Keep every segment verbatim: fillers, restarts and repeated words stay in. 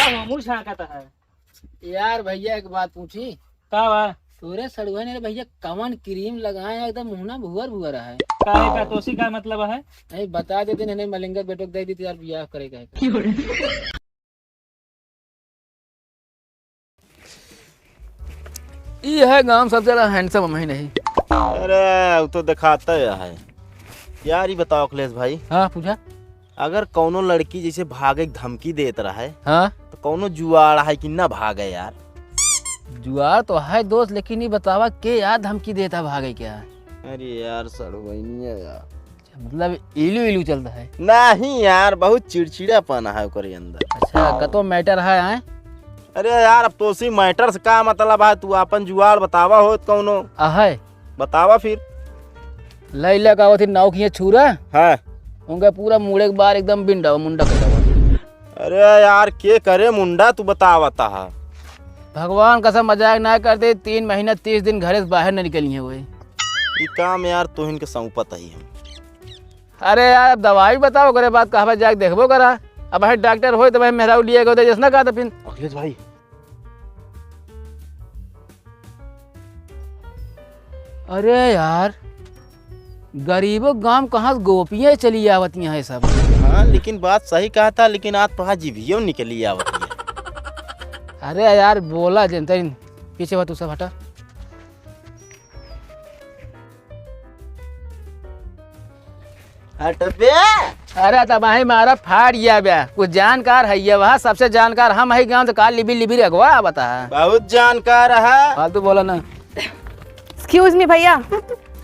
तो मुँह झाँकत है। यार भैया, एक बात पूछी? का बा? तोरे सड़ुआ ने रे भैया कवन क्रीम लगाए है, एकदम मुँह ना भुअर भुअर है। काहे का, तोसी का मतलब है? नहीं, बता देते, नहीं, मलिंगा बेटो के दे देते यार, बियाह करे का है। ई है गांव सबसे ज्यादा handsome हम ही नहीं। अरे, वो तो दिखाता ही है। यार, ये बताओ अखिलेश भाई। हाँ, पूछा। अगर कौनो लड़की जैसे भागे के धमकी देत रहे, हाँ? तो कौनो जुआड़ है कि ना भागे यार? जुआड़ तो है दोस्त, लेकिन ये बतावा के यार धमकी देता भागे क्या? अरे यार, सड़ुआइनिया यार। मतलब इलू इलू चलता है? नहीं यार, बहुत चिड़चिड़ापन है ओकरे अंदर। अच्छा, कतो matter है, आए? अरे यार, अब तोसी matter से का मतलब है? तू अपन जुआड़ बतावा होत कौनो। अहै। बतावा फिर। लैला का होती नाव किए छुरा। हाँ। उनका पूरा मुड़े के बार एकदम बिंडा, मुंडा कर दवा। अरे यार, के करे मुंडा, तू बतावत हा? भगवान कसम, मजाक ना करते, तीन महीना तीस दिन घरे से बाहर न निकली है वो। ई काम यार तोहिन के सौंपत ही हम। अरे यार, अब दवाई बताओ, ओकरे बाद कहबे जाके देखबो करा। अब भाई डॉक्टर होए तो भाई मेहरारू लिए गए जैसना कहा था फिर। अखिलेश भाई। अरे यार, गरीबो गांव कहाँ से गोपियाँ चली आवत यहाँ सब। हाँ, लेकिन बात सही कहा था, लेकिन आज तो हाँ जीभियो निकली आवत है। अरे यार, बोला जनता, पीछे हुआ तू सब हटा। हट बे। अरे तबाही मारा फाड़ गया बे। कुछ जानकार है ये वहाँ, सबसे जानकार हम है गाँव, तो का लिबिर लिबिर अगवा बता। बहुत जानकार है। फालतू बोला ना। Excuse me भैया,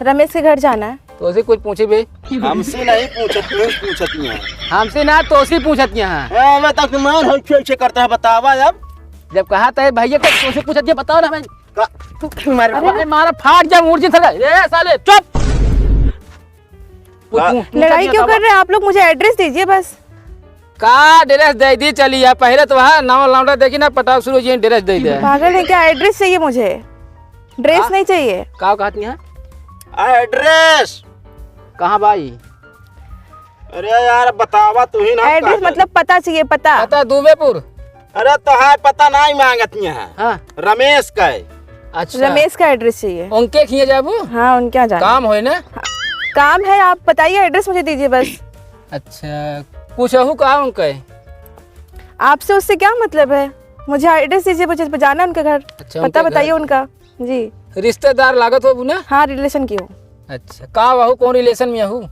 रमेश के घर जाना है। तो उसे कुछ पूछी बे? हमसे नहीं पूछत, तुमसे पूछत यहाँ। हमसे ना, तो उसे पूछत यहाँ। ए, मैं तक मान हो खेल से करता है, बतावा अब। जब कहा था भैया, तो उसे पूछत ये बताओ ना भाई। का, तू मार। अरे मारा फाड़ जा मूर्छित हो गया। ए साले चुप। का? लड़ाई क्यों कर रहे हैं आप लोग? मुझे address दीजिए बस। का address दे दी चली है? पहले तो वहाँ नवा लौंडा देखी ना, पटाव शुरू जी address दे दे। पागल है क्या? Address चाहिए मुझे, dress हाँ? नहीं चाहिए। का कहती हैं? Address कहाँ भाई? अरे यार, बतावा तू ही ना। Address मतलब पता चाहिए, पता। पता दुबेपुर। अरे तोहार पता नहीं मांगत यहाँ। हाँ। रमेश का है। अच्छा। रमेश का address चाहिए। उनके खिए जाबू? हाँ, उनके यहाँ जाना। काम होए ना? काम है, आप बताइए, address मुझे दीजिए बस। अच्छा, कुछ अहू का उनका है? आपसे उससे क्या मतलब है? मुझे address दीजिए, मुझे जाना है उनके घर। अच्छा, पता उनके बताइए घर। उनका। जी। रिश्तेदार लागत हो ना? हाँ, relation की हूँ। अच्छा, का वहू कौन relation में हूँ?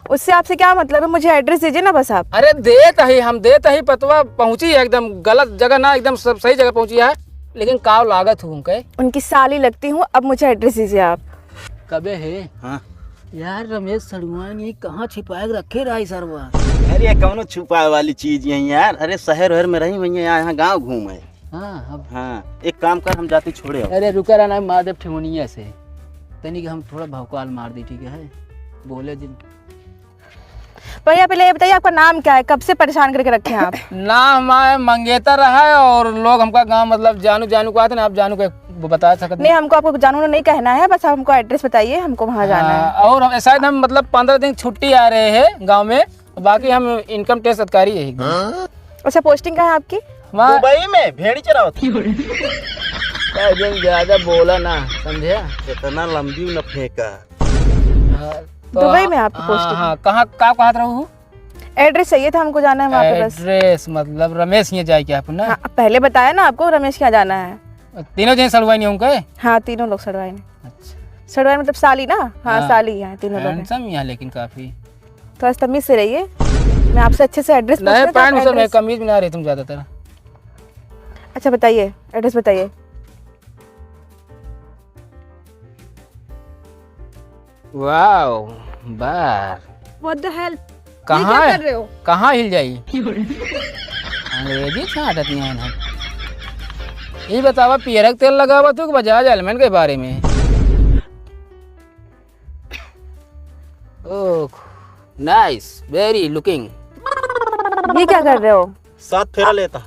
उससे आपसे क्या मतलब है? मुझे address दीजिए ना बस आप। अरे देत ही, हम देत ही, पतवा पहुँची है एकदम गलत जगह ना, एकदम सब सही जगह पहुँची है, लेकिन काव लागत हूँ उनके? उनकी साली लगती हूँ, अब मुझे address दीजिए आप। कबे है? हाँ। यार रमेश सड़ुआन ये कहाँ छिपाए के रखे रहा है सरवा? अरे ये कौनो छुपाए वाली चीज है यार, अरे शहर वहर में रही हुई है, यहाँ गाँव घूम है। हाँ, अब हाँ, एक काम कर, हम जाते छोड़े आओ। अरे रुका रहना, मार देब ठेहुनिया से। तनी के हम थोड़ा भौकाल मार दी, ठीक है? बोले जिन। भैया, पहले ये बताइए, आपका नाम क्या है? कब से परेशान करके रखे हैं आप? नाम हमारा मंगेतर रहा है और लोग हमका गाँव, मतलब, जानू, जानू को आते ना, आप जानू को ब-, बता सकते नहीं, हैं। हमको आपको जानू नहीं कहना है, बस हमको address बताइए, हमको वहाँ जाना है। हाँ, और हम, शायद हम, मतलब, पन्द्रह दिन छुट्टी आ रहे हैं गाँव में, बाकी हम income tax अधिकारी है एकदम। हाँ? अच्छा, posting कहाँ है आपकी? हमार दुबई में भेड़ी चरावत। एकदम ज्यादा बोला ना, समझे? इतना लंबी न फेंका। हाँ, तो दुबई में आपकी हाँ, posting? हाँ, कहाँ, का कहत रहू? Address चाहिए था हमको, जाना है वहाँ पे बस। Address मतलब रमेश यहाँ जाए क्या आपको ना? हाँ, पहले बताया ना आपको रमेश के यहाँ जाना है। तीनों जने सड़वाई नहीं होंगे? हाँ, तीनों लोग सड़वाई नहीं। अच्छा। सड़वाई मतलब साली ना? हाँ, हाँ। साली यहाँ तीनों लोग हैं। Handsome यहाँ लेकिन काफी। थोड़ा सा तमीज से रहिए, मैं आपसे अच्छे से address पूछ नहीं, रही थी, आप pant में sir, मैं address कमीज में ना रही तुम ज्यादातर। अच्छा बताइए, address बताइए। Wow, बार। What the hell? कहाँ ये क्या है? कर रहे हो? कहाँ हिल जाई? अंग्रेजी छाटत नहीं है ना। ये बतावा, पियरक तेल लगावा तू कि बजाज एलिमेंट के बारे में? ओह, nice, very looking। ये क्या कर रहे हो? सात फेरा लेता।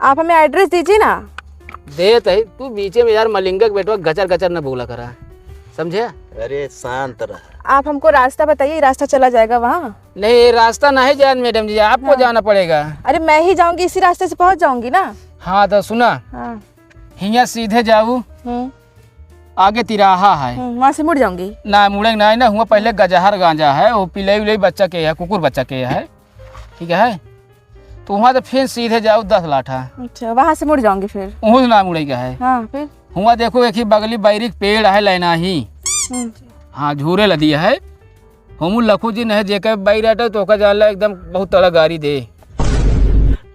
आप हमें address दीजिए ना। देत ही, तू बीचे में यार मलिंगा के बेटवा गचर गचर न बोला करा, समझे? अरे शांत रह। आप हमको रास्ता बताइए, रास्ता चला जाएगा वहाँ? नहीं, ये रास्ता नहीं जान मैडम जी, आपको हाँ। जाना पड़ेगा। अरे मैं ही जाऊंगी, इसी रास्ते से पहुँच जाऊंगी ना। हाँ तो सुना, हाँ। हियाँ सीधे जाऊ, हम्म। आगे तिराहा है। हम्म, वहाँ से मुड़ जाऊंगी? ना, मुड़े ना, ना हुआ पहले गजहर गांजा है, वो पिलई उलई बच्चा के है, कुकुर बच्चा के है, ठीक है। तो वहाँ से फिर सीधे जाओ दस लाठा। अच्छा, वहाँ से मुड़ जाऊंगी फिर? वहाँ से ना मुड़े का है। हाँ, फिर? हुआ देखो, एक ही बगली बैरी के पेड़ है, लेना ही। हम्म। हाँ, झूरे लदी है। हमू लखू जी नहीं, जेकर बैरी आटे तो ओकर जाला एकदम बहुत तड़ा गारी दे।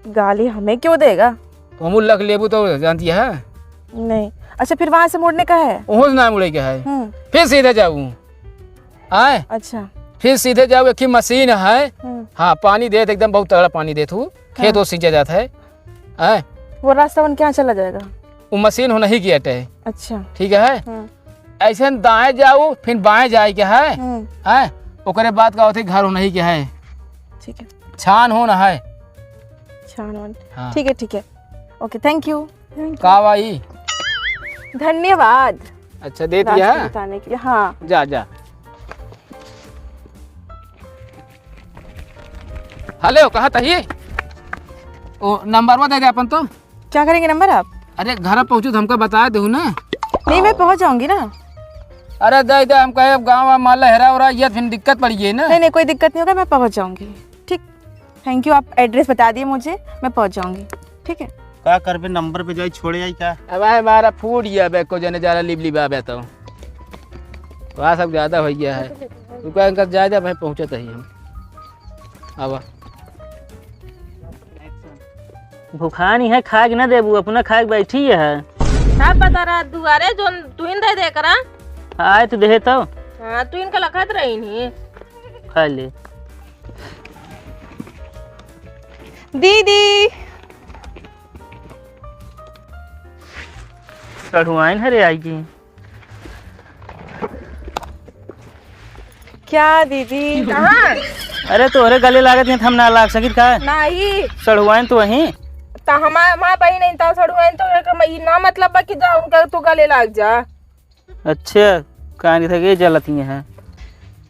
गाली हमें क्यों देगा? तो हमू लख लेबू तो जानती है। नहीं। अच्छा, फिर वहाँ से मुड़ने का है? वहाँ से ना मुड़े का है। हम्म। फिर सीधे जाऊ। आए? अच्छा। फिर सीधे जाओ, एक ही मशीन है। हम्म। हाँ, पानी देत, एकदम बहुत तगड़ा पानी देत हूँ। खेत हाँ। वो सींचा जात है। आए? वो रास्ता उनके यहाँ चला जाएगा? वो मशीन हो नहीं किया टे। अच्छा। ठीक है? हम्म। ऐसे न दाएं जाओ, फिर बाएं जाए के है। हम्म। आए? ओकरे बाद का होते घर हो नहीं के है। ठीक है। छान हो ना है। छान हो। हाँ। ठीक है, ठीक है। OK, thank you। Thank you। का भाई? धन्यवाद। अच्छा, दे दिया रास्ता है? बताने के लिए, हाँ। जा, जा। हेलो, कहाँ तही? ओ, नंबरवा दे दे अपन तो। क्या करेंगे नंबर आप? अरे, घर पहुँचू तो हमका बता देहू ना। नहीं, मैं पहुँच जाऊंगी ना। अरे, दे दे, हमका अब गाँव में मान ला हेरा उरा, ये फिर दिक्कत पड़ी है ना। नहीं, नहीं, कोई दिक्कत नहीं होगा, मैं पहुँच जाऊंगी। ठीक, thank you, आप address बता दिए मुझे, मैं पहुँच जाऊंगी। ठीक है। का करबे, नंबर पे जाई छोड़े आई का? अब आए मारा फूट गया बे, को जने जारा लिप लिप आबे तो। वहाँ सब ज्यादा हो गया है। रुका, इनका ज्यादा भाई पहुँचत ही हम। आवा। भुखानी है, खाए के ना देबू, अपना खाए के बैठी है। का पता रहा दुआरे जोन तुहिन दे दे करा। आए तो देहे तो। हाँ, तुहिन का लखत रही नहीं। खा ले। दीदी। सढ़ुआइन हरे आई की। क्या दीदी? कहाँ? अरे तोहरे गले लागत नहीं, हम ना लाग सकित का? नहीं। सढ़ुआइन तो वहीं। तो हमार, हमार बहिन नहीं, तो सढ़ुआइन तो एक म-, ई ना मतलब बा कि जा उनका तू गले लाग जा। अच्छा, कहानी था कि ये जलती हैं।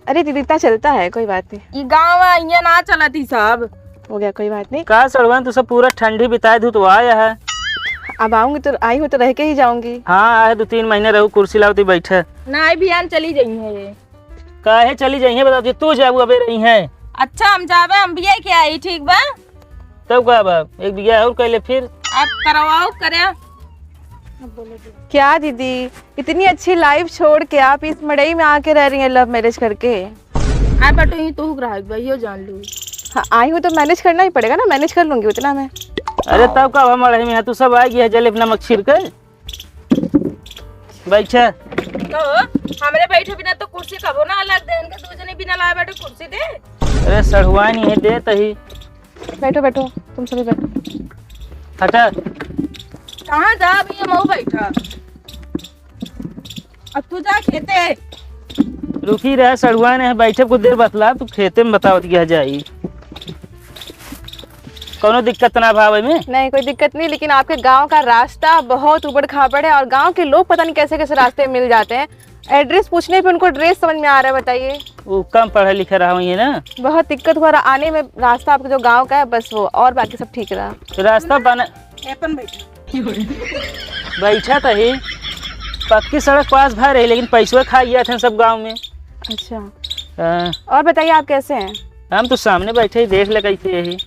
अरे दीदी, इतना चलता है, कोई बात नहीं। ई गाँव है, ये ना चलत ही सब। हो गया, कोई बात नहीं। का सड़वन, तू सब पूरा ठंडी बिताए धू तो आया है। अब आऊंगी तो, आई हूँ तो रह के ही जाऊंगी। हाँ, आए दो तीन महीने रहू, कुर्सी लाओ, तू बैठे। ना, आई बिहान चली जाई है ये। काहे चली जाई है, बताओ जी, तू जाबू अबे रही है। अच्छा, हम जाबे, हम बिया के आई, ठीक बा? तब का बा, एक बिया और कर ले फिर। आप करवाओ, करे। क्या दीदी, इतनी अच्छी लाइफ छोड़ के आप इस मड़ई में आके रह रही हैं, लव मैरिज करके? आए बटो ही तो रहा है, यो जान लू। हाँ, आई हूँ तो मैनेज करना ही पड़ेगा ना, मैनेज कर लूंगी उतना मैं। अरे तब का बा मड़ई में, तू सब आ गया है जलेब नमक छिड़के। बैठे। तो हमरे बैठे बिना तो कुर्सी कबो ना अलग दे, इनके दू जने बिना लाए बैठे कुर्सी दे। अरे सढ़ुआइन है, दे तही। बैठो, बैठो, तुम सभी बैठो। हटा। कहाँ जा, अभी ये मऊ बैठा। अब तू जा खेते। रुकी रहे, सड़ुआ ने बैठे कुछ देर बतला, तू खेते में बतावत गया जाई। कौनो दिक्कत ना भावे में? नहीं, कोई दिक्कत नहीं, लेकिन आपके गांव का रास्ता बहुत ऊबड़ खाबड़ है और गांव के लोग पता नहीं कैसे कैसे रास्ते में मिल जाते हैं। एड्रेस पूछने पे उनको ड्रेस समझ में आ रहा है, बताइए। वो कम पढ़े लिखे रहा हुई है ना। बहुत दिक्कत हुआ रहा आने में, रास्ता आपके जो गांव का है बस वो, और बाकी सब ठीक रहा। तो रास्ता बना ए, अपन बैठा। बैठा तो ही, पक्की सड़क पास भा रही, लेकिन पैसवा खा गया थे सब गांव में। अच्छा। हाँ। और बताइए, आप कैसे हैं? हम तो सामने बैठे ही, देख ले कैसे यही।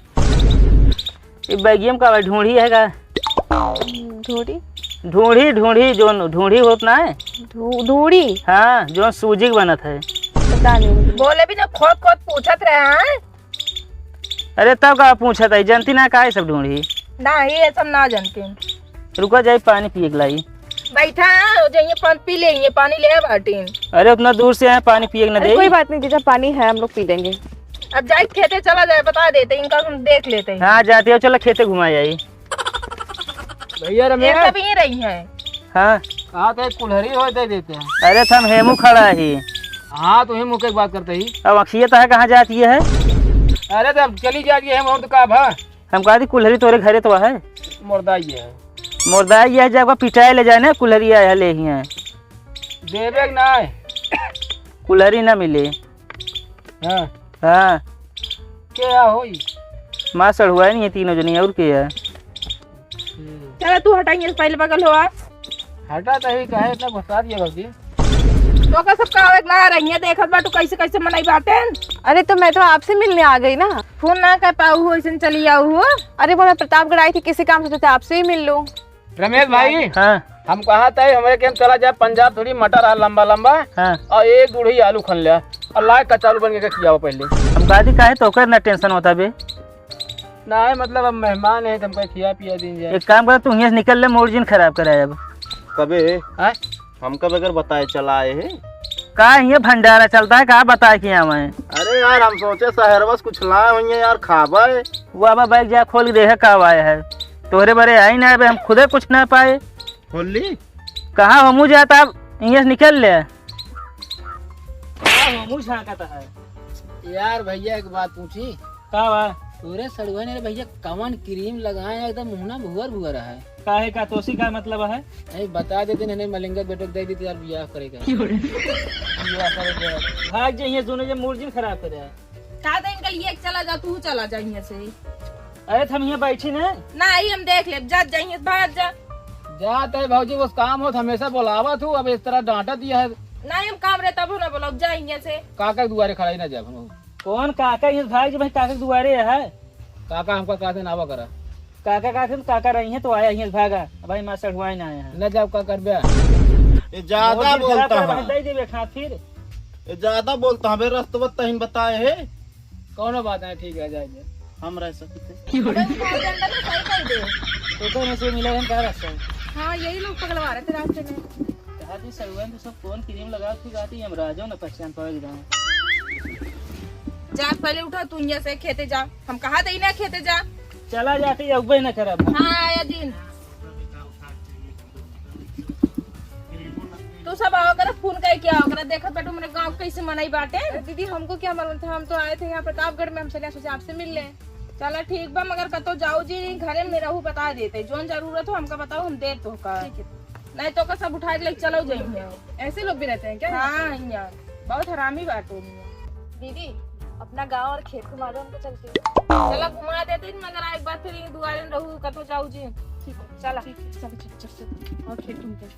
ये बैगियम का ढूंढी है का? हम्म, ढूंढी? ढूंढी, ढूंढी, जोन ढूंढी होत ना है? ढू-, ढूंढी? हाँ, जोन सूजी के बनत है। पता नहीं। बोले भी ना, खोद खोद पूछत रहे हैं। अरे तब का पूछत है, जानती ना का है सब ढूंढी? ना, ये सब ना जानती। रुका जाई, पानी पिए के लाई। बैठा है, हो जाइए, पानी पी ले, ये पानी ले आ बाटिन। अरे उतना दूर से आए, पानी पिए के ना अरे दे। कोई बात नहीं जीजा, पानी है, हम लोग पी लेंगे। अब जाए खेते चला जाए, बता देते, इनका हम देख लेते हैं। हाँ जाती हो, चलो खेते घुमा जाई। भैया ये रमेश। सब ही रही हैं। हाँ। कहा तो एक कुल्हरी हो दे देते हैं। अरे तो हम हेमू खड़ा ही। हाँ तो हेमू के बात करते ही। अब अखिए तो है, कहाँ जाती है? अरे तो अब चली जाती है, हम और तो का भा? हम कहा थी कुल्हरी तोरे घरे तो है। मुर्दा ये है। मुर्दा ये है, जब पिटाए ले जाने कुल्हरी आया ले ही हैं। देबे के ना है। कुल्हरी ना मिले। हाँ। हाँ। के या होई? माँ सढ़ुआइन ही तीनों जनी, और के है? हम्म। चला तू हटा, हियाँ से पहिले बगल हो आ। हटा तो ही, काहे इतना गुस्सा दिया भौजी? तो का सब का एक ना रहिए, देखत बाटू कैसे कैसे मनई बाटेन। अरे तो मैं तो आपसे मिलने आ गई ना। फोन ना कर पाऊ हो, ऐसे चली आऊ हो। अरे वो मैं प्रतापगढ़ आई थी, किसी काम से, सोचा आपसे ही मिल लूं। रमेश भाई, हाँ। हम कहा था हमारे के हम चला जाए पंजाब, थोड़ी मटर है लंबा लंबा, हाँ। और एक गुड़ही आलू खन लिया और लाए कच्चा आलू बन के खियाओ पहले। हम कहा थी काहे तो ओकर ना टेंशन होता बे। नहीं, मतलब, अब मेहमान है तो हमको खिया पिया दीन जाए। एक काम कर, तू हियाँ से निकल ले, मूड जिन खराब कराए अब। कबे? हैं? हमका बगैर बताए चला आए हैं? का हियाँ भंडारा चलता है, का बताए कि आवे हैं? अरे यार, हम सोचे शहरवा से कुछ लाए हुई हैं यार, खाबा है। वो अब बैग जा खोल के देखे का आए है, तोहरे बरे आई ना, अब हम खुदे कुछ ना पाए। होली? कहाँ हमू जाता, अब हियाँ से निकल ले। का हमू झांकत है? यार भैया, एक बात पूछी? का बा? तोरे सड़ुआ ने रे भैया कवन क्रीम लगाए हैं, एकदम मुंह ना भुअर भुअर है। काहे का, तोसी का मतलब है? नहीं, बता देते, नहीं मलिंगा बेटे को दे देते यार, बियाह करेगा। क्यों रे? बियाह करेगा। भाग जाइए दोनों, जे मूड जिन खराब करे है। का दे इनका लिए, चला जा, तू चला जा यहाँ से। अरे, हम यहाँ बैठी ना। नहीं, हम देख लेब, जा, जा यहाँ से, भाग जा। जात है भौजी, बस काम होत हमेशा बोलावत हूँ, अब इस तरह डांटत ही है। नहीं, हम काम रहे तब ना बोलाओ, जा यहाँ से। काका के दुआरे खड़ा ही ना जाब हम। कौन काका? यहाँ से भाग जा भाई, काका के दुआरे है। काका हमका कहते ना आवा करा। काका, काका, काका रही हैं तो आया यहाँ से भागा। अब भाई माँ सढ़ुआइन आए हैं। न जाब, का करबे? ये ज्यादा मूड जिन खराब बोलता करे, है। भाई दे देबे खात फिर। ये ज्यादा बोलता है, बे रस्तवा तहिन बताए है। कौनो बात नहीं, ठीक है, जाए दे। हम रह सकते। अबे उठा के अंदर में सही कर दे। तो कौन से मिले हैं, का रास्ता है? हाँ, यही लोग पगलवा रहे थे रास्ते में। कहा थी सड़ुआइन तो सब कौन क्रीम लगा के गाती, हम राजो न पहचान पावे एकदम। जा पहले उठा, तू यहाँ से खेते जा, हम कहा थे ना खेते जा। चला जाती, अगबे न करब। हाँ, आया दिन। तू सब आओ करा, फोन करके आओ करा, देखत बाटू मेरे गाँव कैसे मनई बाटे। अरे दीदी, हमको क्या मालूम था, हम तो आए थे यहाँ प्रतापगढ़ में, हम चले सोचे आपसे मिल लें। चला ठीक बा, मगर कतो जाऊ जी घरे में रहू बता देते, जौन जरूरत हो हमका बताओ, हम देब तोहका। ठीक है। नहीं तो का सब उठा के लेके चलो जाइए। ऐसे लोग भी रहते हैं क्या यहाँ? हाँ, यहाँ बहुत हरामी बाटे यहाँ। दीदी, अपना गांव और खेत घुमा दो हमको चल के। चला घुमा देते हैं, मगर एक बार फिर ये दुआरे में रहू, कतो जाऊ जी। ठीक है, चला। ठीक है, चलो, ठीक, चल, चल। और खेत घूमते हैं।